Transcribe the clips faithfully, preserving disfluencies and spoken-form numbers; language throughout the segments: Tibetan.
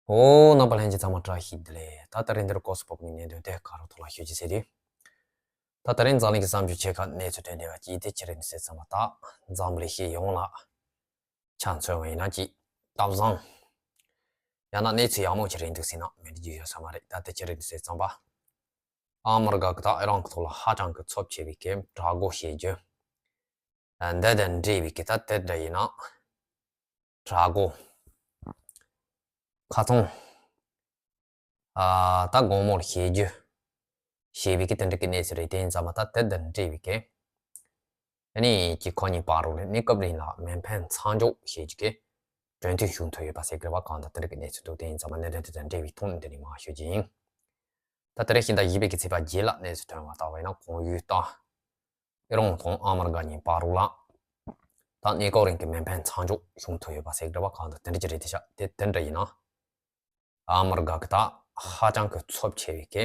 ཨོ། རྣམ་པ་ལྷན་རྒྱས་ཚང་མ་བཀྲ་ཤིས་བདེ་ལེགས། ད་ད་རིང་འདིར་སྐོར་སུ་ཕོབ་ནས་གནད་དོན་དེ་ག་རོ་ཐོག་ལ་ཞུ་རྒྱུ་ཟེར་དུས། ད་ད་རིང་འཛམ་གླིང་གི་བསམ་རྒྱུ་ཆེ་ཁག་གནས་ཚུལ་ཐོན་བསྡད་པ་ཅིག་དེ་ཅི་རེད་ཟེར་ཙམ་པ། ད་འཛམ་བུ་གླིང་སྤྱི་ཡོངས་ལ་ཆ་མཚོན་པ་ཡིན་ན་ཅིག་སྟབས་བཟང་ཡང་ན་གནས་ཚུལ་ཡག་མོ་ཅིག་རེད་འདུག་ཟེར་ན་མི་འགྲིག་རྒྱུ་ཡོད་ས་མ་རེད། ད་དེ་ཅི་རེད་ཟེར་ཙམ་པ། ཨ་མི་རི་ཀ་གི་ད་ཨི་རན་གི་ཐོག་ལ་ཧ་ཅང་གི་ཚབས་ཆེ་བའི་གི་དྲག་རྒོལ་བྱེད་རྒྱུ། ཨ། འདི་དང་འབྲེལ་བའི་གི་ད་དེ་འདྲ་ཡིན་ན། དྲག་རྒོལ། ཁ་ཚོང་། ཨ། ད་དགོང་མོར་བྱེད་རྒྱུ། ཞེས་པའི་གི་དེ་འདྲ་གི་གནས་ཚུལ་རེད། དེ་ཡིན་ཙམ་པ་ད་དེ་དང་འབྲེལ་བའི་གི། ཨ་ནི་ཀྱི་ཁོ་གཉིས་བར་རོགས་ལས་གནས་སྐབས་རིང་ལ་མེ་འཕེན་མཚམས་འཇོག་བྱེད་རྒྱུ་གི་གྲོས་མཐུན་བྱུང་ཐུབ་ཡོད་པ་ཟེར་གི་རེད་པ། གང་ལྟར་དེ་འདྲ་གི་གནས་ཚུལ་འདུག་དེ་ཡིན་ཙམ་པ་གནད་དོན་དེ་དང་འབྲེལ་བའི་ཐོག་ནས་འདི་ནས་མར་ཞུ་རྒྱུ་ཡིན། ད་ད་རེས་ཤིང་རྟ་བཞི་པའི་གི་ཚེས་པ་བརྒྱད་ལ་གནས་ཚུལ་ཐོན་པ་ལྟ་བས་ན། གོང་ཡུལ་ཏང་ཨི་རན་དང་ཨ་མི་རི་ཀ་གཉིས་བར་རོགས་ལ་ད་གནས་སྐབས་རིང་གི་མེ་འཕེན་མཚམས་འཇོག་བྱུང་ཐུབ་ཡོད་པ་ཟེར་གི་རེད་པ། གང་ལྟར་དེ་འདྲ་ཅིག་རེད། དེ་ཤ་དེ་དེ་འདྲ་ཡིན་ན། ཨ་མི་རི་ཀ་གི་ད་ཧ་ཅང་གི་ཚབས་ཆེ་བའི་གི།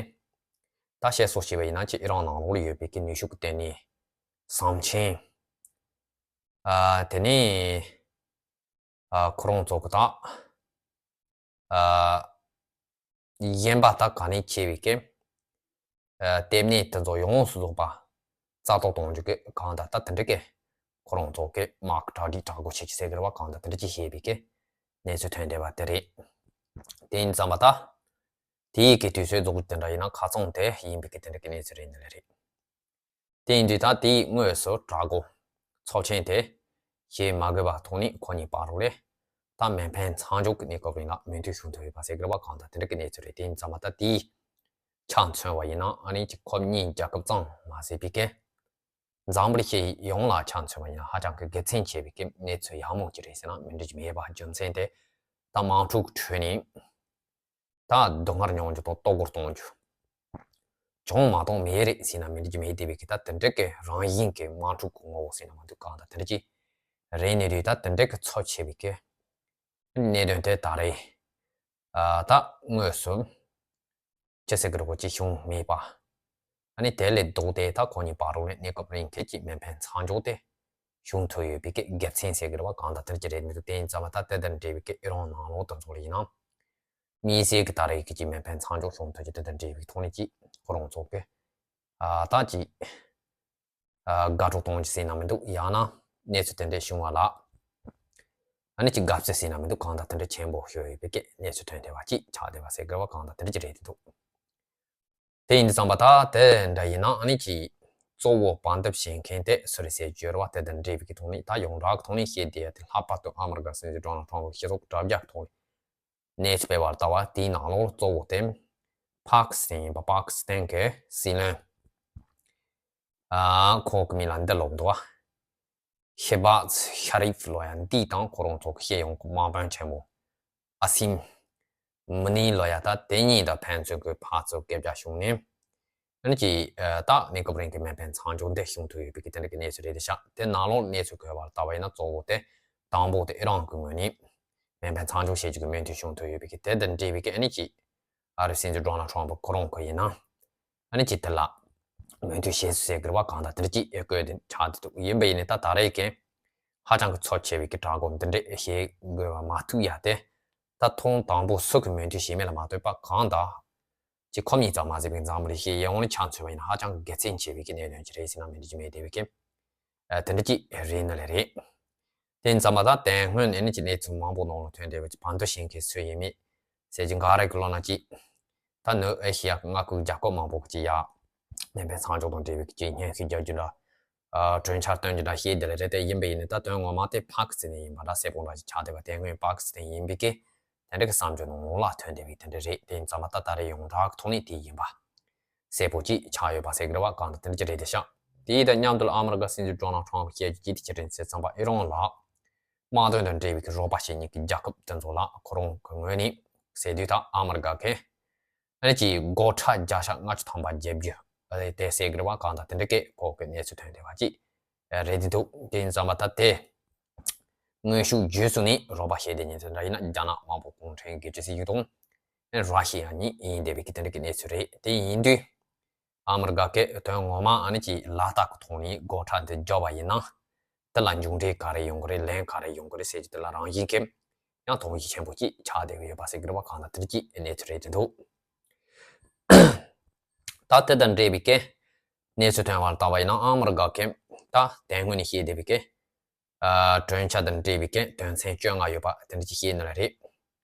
ད་བཤད་སྲོལ་བྱས་པ་ཡིན་ན་ཅིག་ཨི་རན་ནང་ལོགས་ལ་ཡོད་པའི་གི་ནུས་ཤུགས་ལྟེ་གནས་ཟམ་ཆེན། ཨ། དེ་ནས། ཨ། ཁོ་རང་ཚོ་གི་ད། ཨ། གཞན་པ་ད་ག་ནས་ཆེ་བའི་གི། ཨ། ལྟེ་གནས་དེ་ཚོ་ཡོངས་སུ་རྫོགས་པ་རྩ་གཏོར་གཏོང་རྒྱུ་གི་གང་ལྟར་ད་དེ་འདྲ་གི། ཁོ་རང་ཚོ་གི་དམག་གྲ་སྒྲིག་དྲག་པོ་བྱེད་ཀྱི་ཟེར་གི་རེད་པ། གང་ལྟར་དེ་འདྲ་ཅིག་བྱས་པའི་གི་གནས་ཚུལ་ཐོན་བསྡད་པ་དེ་རེད། དེ་ཡིན་ཙམ་པ་ད། དེའི་གི་དུས་ཚོད་རྫོགས་རྒྱུ་དེ་འདྲ་ཡིན་ན་ཁ་ཚང་དེ་ཡིན་པའི་གི་དེ་འདྲ་གི་གནས་ཚུལ་རེད། འདི་ལས་རེད། དེ་ཡིན་དུས་ད་དེའི་དངོས་སུ་དྲག་རྒོལ་ཚབས་ཆེན་དེ་བྱེད་མ་དགོས་པ་ཐོག་ནས་ཁོ་གཉིས་བར་རོགས་ལས་ད་མེ་འཕེན་མཚམས་འཇོག་གི་གནས་སྐབས་རིང་ལ་མོས་མཐུན་བྱུང་ཐུབ་ཡོད་པ་ཟེར་གི་རེད་པ། གང་ལྟར་དེ་འདྲ་གི་གནས་ཚུལ་རེད། དེ་ཡིན་ཙམ་པ་ད་དེའི་ཆ་མཚོན་པ་ཡིན་ན། ཨ་ནི་ཅིག་ཁོ་གཉིས་རྒྱལ་ཁབ་ཙམ་མ་ཟད་པའི་གི་འཛམ་བུ་གླིང་སྤྱི་ཡོངས་ལ་ཆ་མཚོན་པ་ཡིན་ན་ཧ་ཅང་གི་དགེ་མཚན་ཆེ་བའི་གི་གནས་ཚུལ་ཡག་མོ་ཅིག་རེད་ཟེར་ན་མི་འགྲིག་རྒྱུ་མེད་པ། རྒྱུ་མཚན་དེ་ད་དམག་འཁྲུག་ཁྲོད་ནས། ད་སྡུག་བསྔལ་མྱོང་རྒྱུ་དང་ལྟོ་གོས་གཏོང་རྒྱུ། གྱོང་མ་གཏོང་མེད་རེད་ཟེར་ན་མི་འགྲིག་རྒྱུ་མེད། དེ་བས་ཀྱི་ད་དེ་འདྲ་གི་རང་བཞིན་གྱི་དམག་འཁྲུག་གི་ངོ་བོ་ཟེར་ན་མི་འདུག་གང་ལྟར་དེ་འདྲ་ཅིག་རེད། ནས་དུས་ད་དེ་འདྲ་གི་ཚབས་ཆེ་བའི་གི་གནད་དོན་དེ་ད་རེས། ཨ། ད་དངོས་སུ་ཅི་ཟེར་གི་རེད་གོ་ཅི་བྱུང་མེད་པ། ཨ་ནི་དེ་ལས་ལྡོག་སྟེ་ད་ཁོ་གཉིས་བར་རོགས་ལས་གནས་སྐབས་རིང་གི་ཅིག་མེ་འཕེན་མཚམས་འཇོག་དེ་བྱུང་ཐུབ་ཡོད་པའི་གི་དགེ་མཚན་ཟེར་གི་རེད་པ། གང་ལྟར་དེ་འདྲ་ཅིག་རེད། ནས་དུས་དེ་ཡིན་ཙམ་པ་ད་དེ་དང་འབྲེལ་བའི་གི་ཨི་རན་ནང་ལོགས་དེ་ཚོ་ལ་ཡིན་ན། དམིགས་བསལ་གྱི་ད་རེས་ཀྱི་ཅིག་མེ་འཕེན་མཚམས་འཇོག་བྱུང་ཐུབ་ཀྱི་དེ་དང་འབྲེལ་བའི་ཐོག་ནས་ཅིག་ཁོ་རང་ཚོ་གི། ཨ། ད་ཅིག་ཨ། དགའ་སྤྲོ་གཏོང་རྒྱུ་ཟེར་ན་མི་འདུག་ཡང་ན་གནས་ཚུལ་དེ་འདྲ་བྱུང་བ་ལ། ཨ་ནི་ཅིག་དགའ་བསུ་ཟེར་ན་མི་འདུག་གང་ལྟར་དེ་འདྲ་ཆེན་པོ་ཤོད་ཡོད་པའི་གི་གནས་ཚུལ་ཐོན་བསྡད་པ་ཅིག་ཆགས་བསྡད་པ་ཟེར་དགོས་པ། གང་ལྟར་དེ་འདྲ་ཅིག་རེད་འདུག་དེ་ཡིན་དུས་ཙམ་པ་ད་དེ་འདྲ་ཡིན་ན། ཨ་ནི་ཅིག་གཙོ་བོ་བང་མདུན་བྱེད་མཁན་དེ་སུ་རེད་ཟེར་གྱི་ཡོད་རེད་པ། དེ་དང་འབྲེལ་བའི་གི་ཐོག་ནས་ད་ཡོངས་གྲགས་ཀྱི་ཐོག་ནས་བཤད་བསྡད་ཡ་དེ་ལྷག་པར་དུ་ཨ་མི་རི་ཀ་སྲིད་འཛིན་ཌོ་ནལ་ཊམ་གྱི་སྤྱི་ཚོགས་དྲ་རྒྱ་གི་ཐོག་ནས། གནས་ཚུལ་སྤེལ་བར་ལྟ་བ་དེའི་ནང་ལོགས་གཙོ་བོ་དེ་པ་ཀི་སི་ཐན་ཡིན་པ། པ་ཀི་སི་ཐན་གྱི་སྲིད་བློན། ཨ། ཁོང་གི་མིང་ལ་འདི་ལབ་འདུག་བ། ཤེ་བྷ་ཛ་ཤ་རིབ་ལོ་ཡ་འདི་དང་ཁོ་རང་ཚོ་གི་སྤྱི་ཡོངས་ཀྱི་དམག་དཔོན་ཆེན་མོ་ཨ་སིམ་མུ་ནི་ལོ་ཡ། ད་དེ་གཉིས་དང་ཕན་ཚུན་གྱི་ཕར་ཚུར་སྐད་ཆ་བྱུང་ནས། ཨ་ནི་ཅིག་ཨ། ད་གནས་སྐབས་རིང་གི་མེ་འཕེན་མཚམས་འཇོག་འདི་བྱུང་ཐུབ་ཡོད་པའི་གི་དེ་འདྲ་གི་གནས་ཚུལ་རེད་དེ་ཤག་དེ་ནང་ལོགས་གནས་ཚུལ་གོ་བར་ལྟ་བ་ཡིན་ན་གཙོ་བོ་དེ་དང་པོ་དེ་ཨི་རན་གྱི་ངོས་ནས་མེ་འཕེན་མཚམས་འཇོག་བྱེད་རྒྱུ་གི་མོས་མཐུན་བྱུང་ཐུབ་ཡོད་པའི་གི་དེ་དང་འབྲེལ་བའི་གི་ཨ་ནི་ཅིག་ཨ་རིའི་སྲིད་འཛིན་ཌོ་ནལ་ཊམ་ཁོ་རང་གི་ཡིན་ན། ཨ་ནི་ཅིག་དེ་ལ་མོས་མཐུན་བྱེད་ཟེར་གི་རེད་པ། གང་ལྟར་དེ་འདྲ་ཅིག་ཨེ་བཀོད་དེ་ཆགས་བསྡད་འདུག་ཡིན་པ་ཡིན་ནའི་ད་ད་རེས་ཀྱི་ཧ་ཅང་གི་ཚབས་ཆེ་བའི་གི་དྲག་རྒོལ་འདི་འདྲ་བྱེད་དགོས་པ་མ་ཐུག་ཡ་དེ། ད་ཐེངས་དང་པོ་སུ་གི་མོས་མཐུན་བྱས་མེད་ལ་མ་ལྟོས་པ། གང་ལྟར་ཅིག་ཁོ་གཉིས་ཙམ་མ་ཟད་པའི་འཛམ་བུ་གླིང་སྤྱི་ཡོངས་ལ་ཆ་མཚོན་པ་ཡིན་ན་ཧ་ཅང་གི་དགེ་མཚན་ཆེ་བའི་གི་གནད་དོན་ཅིག་རེད་ཟེར་ན་མི་འགྲིག་རྒྱུ་མེད་བསྡད་པའི་གི། ཨ། དེ་འདྲ་ཅིག་རེད་ནི་ལས་རེད། དེ་ཙམ་པ་ད་དེ་སྔོན་ཨ་ནི་ཅིག་གནས་ཚུལ་མང་པོ་ནང་ལ་ཐོན་བསྡད་པ་ཅིག་བང་མདུན་བྱེད་མཁན་སུ་ཡིན་མིན་ཟེར་གྱི་འགའ་རེ་གི་ལོ་ན་ཅིག་ད་ནུབ་ཨེ་ཤི་ཡ་མངའ་ཁུལ་རྒྱལ་ཁབ་མང་པོ་གི་ཅིག་ཡ་མེ་འཕེན་མཚམས་འཇོག་དང་འབྲེལ་བའི་གི་ཅིག་སྙན་ཞུ་རྒྱག་རྒྱུ་འདྲ། ཨ། གྲོས་འཆར་བཏོན་རྒྱུ་འདྲ་བཤད་བསྡད་ལ་རེད། དེ་ཡིན་པ་ཡིན་ནའི་ད་དོན་ངོ་མ་དེ་པ་ཀི་སི་ཐན་ཡིན་པ་འདྲ་གསལ་པོ་འདྲ་ཅིག་ཆགས་བསྡད་པ། དེ་སྔོན་པ་ཀི་སི་ཐན་ཡིན་པའི་གི་དེ་འདྲ་གི་བསམ་བློ་ནང་ལོགས་ལ་ཐོན་བསྡད་པའི་དེ་འདྲ་རེད། དེ་ཡིན་ཙམ་པ་ད་ད་རེས་ཡོངས་གྲགས་ཀྱི་ཐོག་ནས་དེ་ཡིན་པ་གསལ་པོ་ཅིག་ཆགས་ཡོད་པ་ཟེར་གི་རེད་པ། གང་ལྟར་དེ་འདྲ་ཅིག་རེད་དེ་ཤག་དེ་དང་མཉམ་དུ་ལ་ཨ་མི་རི་ཀ་སྲིད་འཛིན་ཌོ་ནལ་ཊམ་གྱིས་བཤད་རྒྱུ་ཅིག་དེ་ཅི་རེད་ཟེར་ཙམ་པ་ཨི་རན་ལ་དམག་དོན་དང་འབྲེལ་བའི་གི་རོགས་པ་བྱེད་མཁན་གྱི་རྒྱལ་ཁབ་དེ་ཚོ་ལ་ཁོ་རང་གི་ངོས་ནས་ཟེར་དུས་ད་ཨ་མི་རི་ཀ་གིས་ཨ་ནི་ཅིག་སྒོར་ཁྲལ་བརྒྱ་ཆ་ལྔ་བཅུ་ཐམ་པ་བརྒྱབ་རྒྱུ་དེ་ཟེར་གི་རེད་པ། གང་ལྟར་དེ་འདྲ་གི་ཁོ་གི་གནས་ཚུལ་ཐོན་བསྡད་པ་ཅིག་རེད་དེ་འདུག་དེ་ཡིན་ཙམ་པ་ད་དེ་དངོས་ཤུགས་བརྒྱུད་ཚུགས་ནས་རོགས་པ་བྱེད་བསྡད་མཁན་དེ་འདྲ་ཡིན་ན་རྒྱ་ནག་དམར་པོ་གུང་ཁྲན་སྒེར་གཅོད་སྲིད་བྱུས་དང་ཨ་ནི་ར་ཤི་ཡ་གཉིས་ཡིན་བསྡད་པའི་གི་དེ་འདྲ་གི་གནས་ཚུལ་རེད། དེ་ཡིན་དུས་ཨ་མི་རི་ཀ་གི་དོན་ངོ་མ་ཨ་ནི་ཅིག་ལག་རྟགས་ཀྱི་ཐོག་ནས་སྒོར་ཁྲལ་འདི་བརྒྱབ་པ་ཡིན་ན། དེ་ལ་མཇུག་འབྲས་ག་རེ་ཡོང་གི་རེད། ལན་ག་རེ་ཡོང་གི་རེད་ཟེར་གྱི་དེ་ལ་རང་བཞིན་གྱིས་ ཡང་དོགས་གཞི་ཆེན་པོ་ཅིག་ཆགས་བསྡད་ཀྱི་ཡོད་པ་ཟེར་གྱི་རེད་པ། གང་ལྟར་དེ་འདྲ་ཅིག་གནས་ཚུལ་རེད་དེ་འདུག་ད་དེ་དང་འབྲེལ་བའི་གི་གནས་ཚུལ་ཐོན་པར་བལྟས་པ་ཡིན་ན། ཨ་མི་རི་ཀ་གི་ད་དེ་སྔོན་ནས་བཤད་བསྡད་པའི་གི་ཨ་གྲོས་འཆར་དང་འབྲེལ་བའི་གི་དོན་ཚན་བཅོ་ལྔ་ཡོད་པ་དེ་འདྲ་ཅིག་བཤད་ནི་ལ་རེད།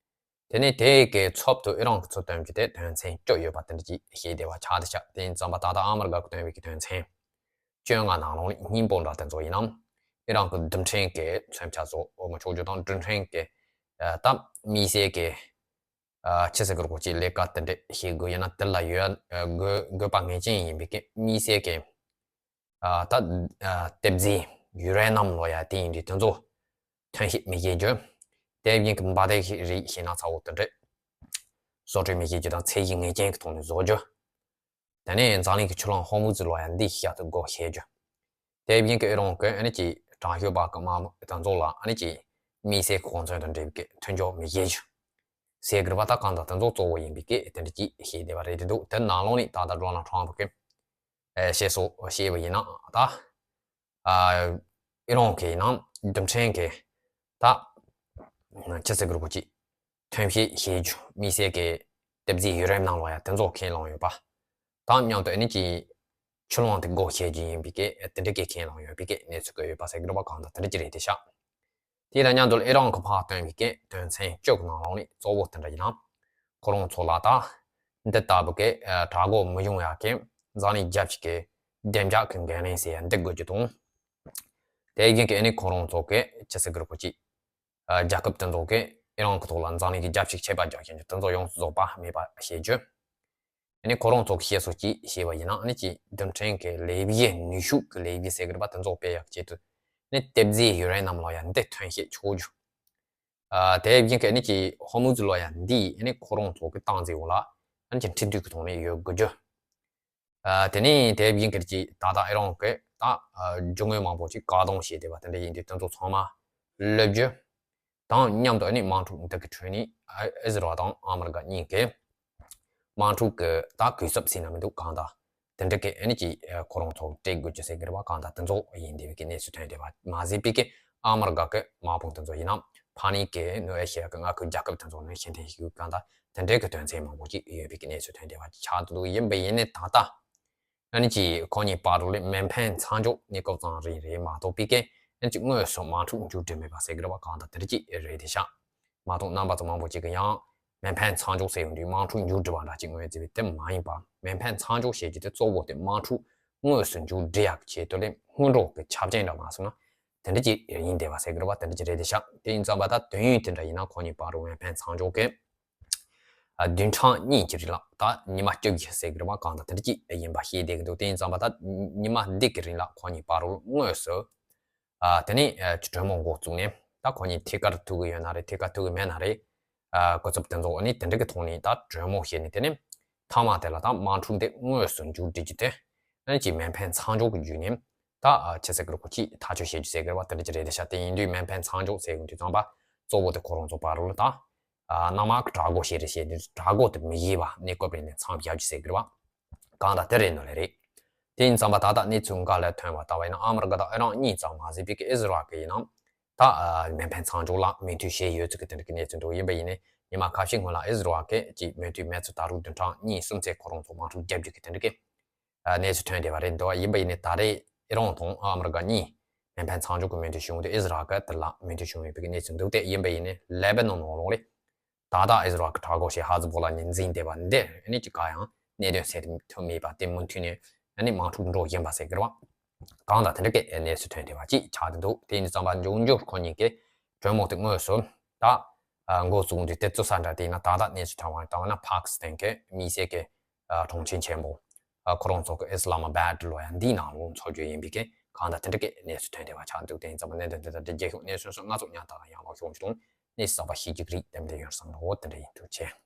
དེ་ནས་དེའི་གི་ཚབ་ཏུ་ཨི་རན་གྱི་ཚོ་དོན་གྱི་དེ་དོན་ཚན་བཅུ་ཡོད་པ་དེ་འདྲ་ཅིག་བཤད་བསྡད་པ་ཆགས་བསྡད་ཤག་དེ་ཡིན་ཙང་པ་ད་ལྟ་ཨ་མི་རི་ཀ་གི་དོན་བའི་གི་དོན་ཚན་བཅོ་ལྔ་ནང་ལོགས་ནས་སྙིང་པོ་འདྲ་དེ་ཚོ་ཡིན་ནམ། ཨི་རན་གྱི་རྡུལ་ཕྲན་གྱི་མཚོན་ཆ་བཟོ་འོ་མ་ཆོག་རྒྱུ་དང་། རྡུལ་ཕྲན་གྱི་ཨ་ད་དམིགས་བསལ་གྱི་ཨ་ཆི་ཟེར་གི་རེད་གོ་ཅིག་ལས་ཀ་དེ་འདྲ་བྱེད་དགོས་ཡིན་ན་དེ་ལ་ཡོད་ཨ་དགོས་དགོས་པ་ངེས་ཅན་ཡིན་པའི་གི་དམིགས་བསལ་གྱི་ཨ་ད་ཨ་གཏེར་རྫས་ཡུ་རེ་ནམ་ལོ་ཡ་དེ་ཡིན་དུས་དེ་ཚོ་ཐོན་སྐྱེད་མི་བྱེད་རྒྱུ། དེ་བཞིན་གྱི་འབའ་ཐང་རིགས་ཤིག་ན་ཚ་བོ་དེ་འདྲ་བཟོ་སྐྲུན་མི་བྱེད་རྒྱུ་དང་། ཚད་གཞི་ངེས་ཅན་གྱི་ཐོག་ནས་བཟོ་རྒྱུ། དེ་ནས་འཛམ་གླིང་གི་ཆུ་ལམ་ཧོར་མུ་ཛི་ལོ་ཡ་འདི་ཤ་ཚུགས་སྒོ་ཕྱེ་རྒྱུ། དེ་བཞིན་གྱི་ཨི་རན་གྱི་ཨ་ནི་ཅིག་དྲག་ཤོས་པ་གི་དམག་མི་དེ་ཚོ་ལ་ཨ་ནི་ཅིག་དམིགས་བསལ་གྱི་གོ་མཚོན་དང་འབྲེལ་བའི་གི་མཐུན་སྦྱོར་མི་བྱེད་རྒྱུ་ཟེར་གྱི་རེད་པ། ད་གང་ལྟར་དེ་ཚོ་གཙོ་བོ་ཡིན་པའི་གི་དེ་འདྲ་ཅིག་བཤད་བསྡད་པ་རེད་དེ་འདུག་དེ་ནང་ལོགས་ནས་ད་ལྟ་ཌོ་ནལ་ཊམ་ཕུ་གི་ཨེ་བཤད་སྲོལ་བཤད་པ་ཡིན་ན་ད་ཨ་ཨི་རན་གྱི་ནང་རྡུལ་ཕྲན་གྱི་ད་ཆི་ཟེར་གི་རེད་གོ་ཅིག་ཐོན་སྐྱེད་བྱེད་རྒྱུ། དམིགས་བསལ་གྱི་གཏེར་རྫས་ཡུ་རེ་ནམ་ལོ་ཡ་དེ་ཚོ་ཁས་བླངས་ཡོད་པ་དང་མཉམ་དུ་ཨ་ནི་ཅིག་ཆུ་ལམ་དེ་སྒོ་ཕྱེ་རྒྱུ་ཡིན་པའི་གི་དེ་འདྲ་གི་ཁས་བླངས་ཡོད་པའི་གི་གནས་ཚུལ་གི་ཡོད་པ་ཟེར་གི་རེད་པ། གང་ལྟར་དེ་འདྲ་ཅིག་རེད་དེ་ཤག་དེ་དང་མཉམ་དུ་ཨི་རན་གྱིས་ཕར་བཏོན་པའི་གི་དོན་ཚན་བཅུ་གི་ནང་ལོགས་ནས་གཙོ་བོ་དེ་འདྲ་ཡིན་ན། ཁོ་རང་ཚོ་ལ་ད་འདི་ལྟ་བུ་གི་ཨ་དྲག་རྒོལ་མི་ཡོང་ཡག་གི་འཛམ་གླིང་རྒྱལ་སྤྱི་གི་བདེ་འཇགས་ཀྱི་འགན་ལེན་ཟེར་ཡ་འདི་དགོས་རྒྱུ་དང་། དེ་བཞིན་གྱི་ཨ་ནི་ཁོ་རང་ཚོ་གི་ཆི་ཟེར་གི་རེད་གོ་ཅིག་ཨ་རྒྱལ་ཁབ་དེ་ཚོ་གི་ཨི་རན་གྱི་ཐོག་ལ་འཛམ་གླིང་གི་རྒྱལ་སྤྱིའི་ཆད་པ་རྒྱག་མཁན་གྱི་དེ་ཚོ་ཡོངས་སུ་རྫོགས་པ་མེད་པ་བྱེད་རྒྱུ། ཨ་ནི་ཁོ་རང་ཚོ་གི་བཤད་སྲོལ་ཅིག་བཤད་པ་ཡིན་ན། ཨ་ནི་ཅིག་རྡུལ་ཕྲན་གྱི་ལས་གཞི་ནུས་ཤུགས་ཀྱི་ལས་གཞི་ཟེར་གི་རེད་པ། དེ་ཚོ་སྤེལ་ཡག་ཆེད་དུ་ཨ་ནི་གཏེར་རྫས་ཡུ་རེ་ནམ་ལོ་ཡ་འདི་ཐོན་སྐྱེད་ཆོག་རྒྱུ། ཨ་དེ་བཞིན་གྱི་ཨ་ནི་ཅིག་ཧོར་མུ་ཛི་ལོ་ཡ་འདི་ཨ་ནི་ཁོ་རང་ཚོ་གི་སྟངས་འཛིན་འོག་ལ་ཨ་ནི་ཅིག་འཕྲིན་སྟོན་གྱི་ཐོག་ནས་ཡོད་དགོས་རྒྱུ། ཨ་དེ་ནས་དེ་བཞིན་གྱི་ཅིག་ད་ལྟ་ཨི་རན་གྱི་ད་ཨ་རྒྱུ་དངོས་མང་པོ་ཅིག་བཀག་སྡོམ་བྱས་བསྡད་པ་དེ་འདྲ་ཡིན་དུས་དེ་ཚོ་ཚང་མ་སླེབས་རྒྱུ། དང་མཉམ་དུ་ཨ་ནི་དམག་འཁྲུག་འདི་གི་ཁྲོད་ནས་ཨ་ཨི་ཟི་རལ་དང་ཨ་མི་རི་ཀ་གཉིས་ཀྱིས་དམག་འཁྲུག་གི་ད་གུས་ཞབས་ཟེར་ན་མི་འདུག་གང་ལྟར་དེ་འདྲ་གི་ཨ་ནི་ཅིག་ཨ་ཁོ་རང་ཚོ་སྤྲད་དགོས་རྒྱུ་ཟེར་གི་རེད་པ། གང་ལྟར་དེ་ཚོ་ཡིན་བསྡད་པའི་གི་གནས་ཚུལ་ཐོན་བསྡད་པ་མ་ཟད་པའི་གི་ཨ་མི་རི་ཀ་གི་དམག་དཔུང་དེ་ཚོ་ཡིན་ན་ཕ་ནི་གི་ནུ་ཨེ་ཤི་ཡ་གི་མངའ་ཁུལ་རྒྱལ་ཁབ་དེ་ཚོ་ནས་ཤེས་ཐེངས་ཤིག་གང་ལྟར་དེ་འདྲའི་གི་དོན་ཚན་མང་པོ་ཅིག་ཡོད་པའི་གི་གནས་ཚུལ་ཐོན་བསྡད་པ་ཆགས་འདུག་ཡིན་པ་ཡིན་ནའི་ད་ལྟ་ཨ་ནི་ཅིག་ཁོ་གཉིས་བར་དུ་ལས་མེ་འཕེན་མཚམས་འཇོག་གནས་སྐབས་ཙམ་རེད་རེད་མ་གཏོགས་པའི་གི་ཨ་ནི་ཅིག་དངོས་སུ་དམག་འཁྲུག་མཇུག་སྒྲིལ་མེད་པ་ཟེར་གི་རེད་པ། གང་ལྟར་དེ་འདྲ་ཅིག་རེད་དེ་ཤག་མ་གཏོགས་རྣམ་པ་ཚོ་མང་པོ་ཅིག་གིས་ཡང་མེ་འཕེན་མཚམས་འཇོག་ཟེར་ཡོང་དུས་དམག་འཁྲུག་མཇུག་སྒྲིལ་བ་འདྲ་ཅིག་ངོས་འཛིན་པའི་དེ་མ་ཡིན་པ། མེ་འཕེན་མཚམས་འཇོག་བྱེད་རྒྱུ་དེ་གཙོ་བོ་དེ་དམག་འཁྲུག་དངོས་སུ་མཇུག་སྒྲིལ་ཡག་ཆེད་དུ་ལས་སྔོན་འགྲོ་གི་ཆ་རྐྱེན་འདྲ་མ་སོང་ན་དེ་འདྲ་ཅིག་ཡིན་བསྡད་པ་ཟེར་གི་རེད་པ། དེ་འདྲ་ཅིག་རེད་དེ་ཤག་དེ་ཡིན་ཙང་པ་ད་དུས་ཡུན་དེ་འདྲ་ཡིན་ན་ཁོ་གཉིས་བར་དུ་མེ་འཕེན་མཚམས་འཇོག་གི་ཨ་བདུན་ཕྲག་གཉིས་ཀྱི་རིང་ལ་ད་ཉི་མ་བཅུ་བཞི་ཟེར་གི་རེད་པ། གང་ལྟར་དེ་འདྲ་ཅིག་ཡིན་པ་ཤེས་བསྡད་གི་འདུག་དེ་ཡིན་ཙང་པ་ད་ཉི་མ་འདི་གི་རིང་ལ་ཁོ་གཉིས་བར་དུ་དངོས་སུ་ཨ་དེ་ནས་ཨ་གྲོས་མོལ་འགོ་བཙུགས་ནས། ད་ཁོ་གཉིས་ཐད་ཀར་ཐུག་གི་ཡོད་ན་རེད། ཐད་ཀར་ཐུག་གི་མེད་ན་རེད། ཨ་གོ་སྐབས་དེ་ཚོ་ཨ་ནི་དེ་འདྲ་གི་ཐོག་ནས་ད་གྲོས་མོལ་བྱས་ནས། དེ་ནས་མཐའ་མ་དེ་ལ་ད་དམག་འཁྲུག་འདི་དངོས་སུ་མཇུག་སྒྲིལ་རྒྱུ་དེ་ཨ་ནི་ཅིག་མེ་འཕེན་མཚམས་འཇོག་གི་བརྒྱུད་ནས་ད་ཨ་ཆི་ཟེར་གི་རེད་གོ་ཅིག་ཐག་གཅོད་བྱེད་རྒྱུ་ཟེར་གི་རེད་པ། དེ་འདྲ་ཅིག་རེད་དེ་ཤག་དེ་ཡིན་དུས་མེ་འཕེན་མཚམས་འཇོག་ཟེར་གི་དུས་ཙམ་པ་གཙོ་བོ་དེ་ཁོ་རང་ཚོ་བར་དུ་ལ་ད་ཨ་གནམ་དམག་གི་དྲག་རྒོལ་བྱེད་རེས་བྱས་ཏེ་དྲག་རྒོལ་དེ་མི་བྱེད་པ་གནས་སྐབས་རིང་ནས་མཚམས་བཞག་རྒྱུ་ཟེར་གི་རེད་པ། གང་ལྟར་དེ་རེད་ནོ་ལེ་རེད། དེ་ཡིན་ཙང་པ་ད་ལྟ་གནས་ཚུལ་འགའ་ལ་ཐོན་པ་ལྟ་བ་ཡིན་ན། ཨ་མི་རི་ཀ་དང་ཨི་རན་གཉིས་ཙམ་མ་ཟད་པའི་གི་ཨི་ཟི་རལ་གི་ཡིན་ནམ་ད་ཨ་མེ་འཕེན་མཚམས་འཇོག་ལ་མོས་མཐུན་བྱས་ཡོད་ཚུལ་གི་དེ་འདྲ་གི་གནས་ཚུལ་འདུག་ཡིན་པ་ཡིན་ནའི་ཉི་མ་ཁ་ཤས་སྔོན་ལ་ཨི་ཟི་རལ་གི་ཅིག་མོས་མཐུན་མེད་ཚུལ་ད་རུང་བདུན་ཕྲག་གཉིས་གསུམ་ཚེ་ཁོ་རང་ཚོ་དམག་འཁྲུག་རྒྱག་རྒྱུ་གི་དེ་འདྲ་གི་ཨ་གནས་ཚུལ་ཐོན་བསྡད་པ་རེད་འདུག་ཡིན་པ་ཡིན་ནའི་ད་རེས་ཨི་རན་དང་ཨ་མི་རི་ཀ་གཉིས་མེ་འཕེན་མཚམས་འཇོག་གི་མོས་མཐུན་བྱུང་དུས་ཨི་ཟི་རལ་གི་དེ་ལ་མོས་མཐུན་བྱུང་ཡོད་པའི་གི་གནས་ཚུལ་འདུག་སྟེ། ཡིན་པ་ཡིན་ནའི་ལེ་བྷ་ནོན་ནང་ལོགས་ལ་ད་ལྟ་ཨི་ཟི་རལ་གི་དྲག་རྒོལ་བྱེད་ཧ་ཛི་བོ་ལ་ནས་འཛིང་བསྡད་པ་འདི་ཨ་ནི་ཅིག་ག་ཡང་གནད་དོན་སེལ་ཐུབ་མེད་པ་དེ་མུ་མཐུད་ནས་ཨ་ནི་དམག་འཁྲུག་འགྲོ་བཞིན་པ་ཟེར་གི་རེད་པ། གང་ལྟར་དེ་འདྲ་གི་གནས་ཚུལ་ཐོན་བསྡད་པ་ཅིག་ཆགས་བསྡད་འདུག་དེ་ཡིན་དུས་ཙམ་པ་འབྱུང་འགྱུར་ཁོ་གཉིས་ཀྱི་གྲོས་མོལ་དེ་དངོས་སུ་ད་འགོ་བཙུགས་དུས་དེ་བཙུགས་ས་འདྲ་དེ་ཡིན་ན། ད་ལྟ་གནས་ཚུལ་ཐོན་པ་ལྟ་བ་ན་པ་ཀི་སི་ཐན་གྱི་དམིགས་བསལ་གྱི་ཨ་དྲུང་ཆེ་ཆེན་པོ་ཨ་ཁོ་རང་ཚོ་གི་ཨི་སི་ལ་མ་བྷད་ལོ་ཡ་འདིའི་ནང་ལོགས་འཚོགས་རྒྱུ་ཡིན་པའི་གི་གང་ལྟར་དེ་འདྲ་གི་གནས་ཚུལ་ཐོན་བསྡད་པ་ཆགས་འདུག་དེ་ཡིན་ཙམ་པ་གནད་དོན་དེ་དང་འབྲེལ་རྒྱལ་ཤོག་གནས་ཚུལ་སོགས་སྣ་ཚོགས་ཉར་ཐག་དང་ཡང་ལོག་ཤོག་ཅིག་དང་གནས་གསར་པ་ཤེས་རྒྱུ་གི་རིགས་དེ་འདྲ་ཡོད་བསམ་ལོ། དེ་འདྲ་ཡིན། ཐུགས་རྗེ་ཆེ།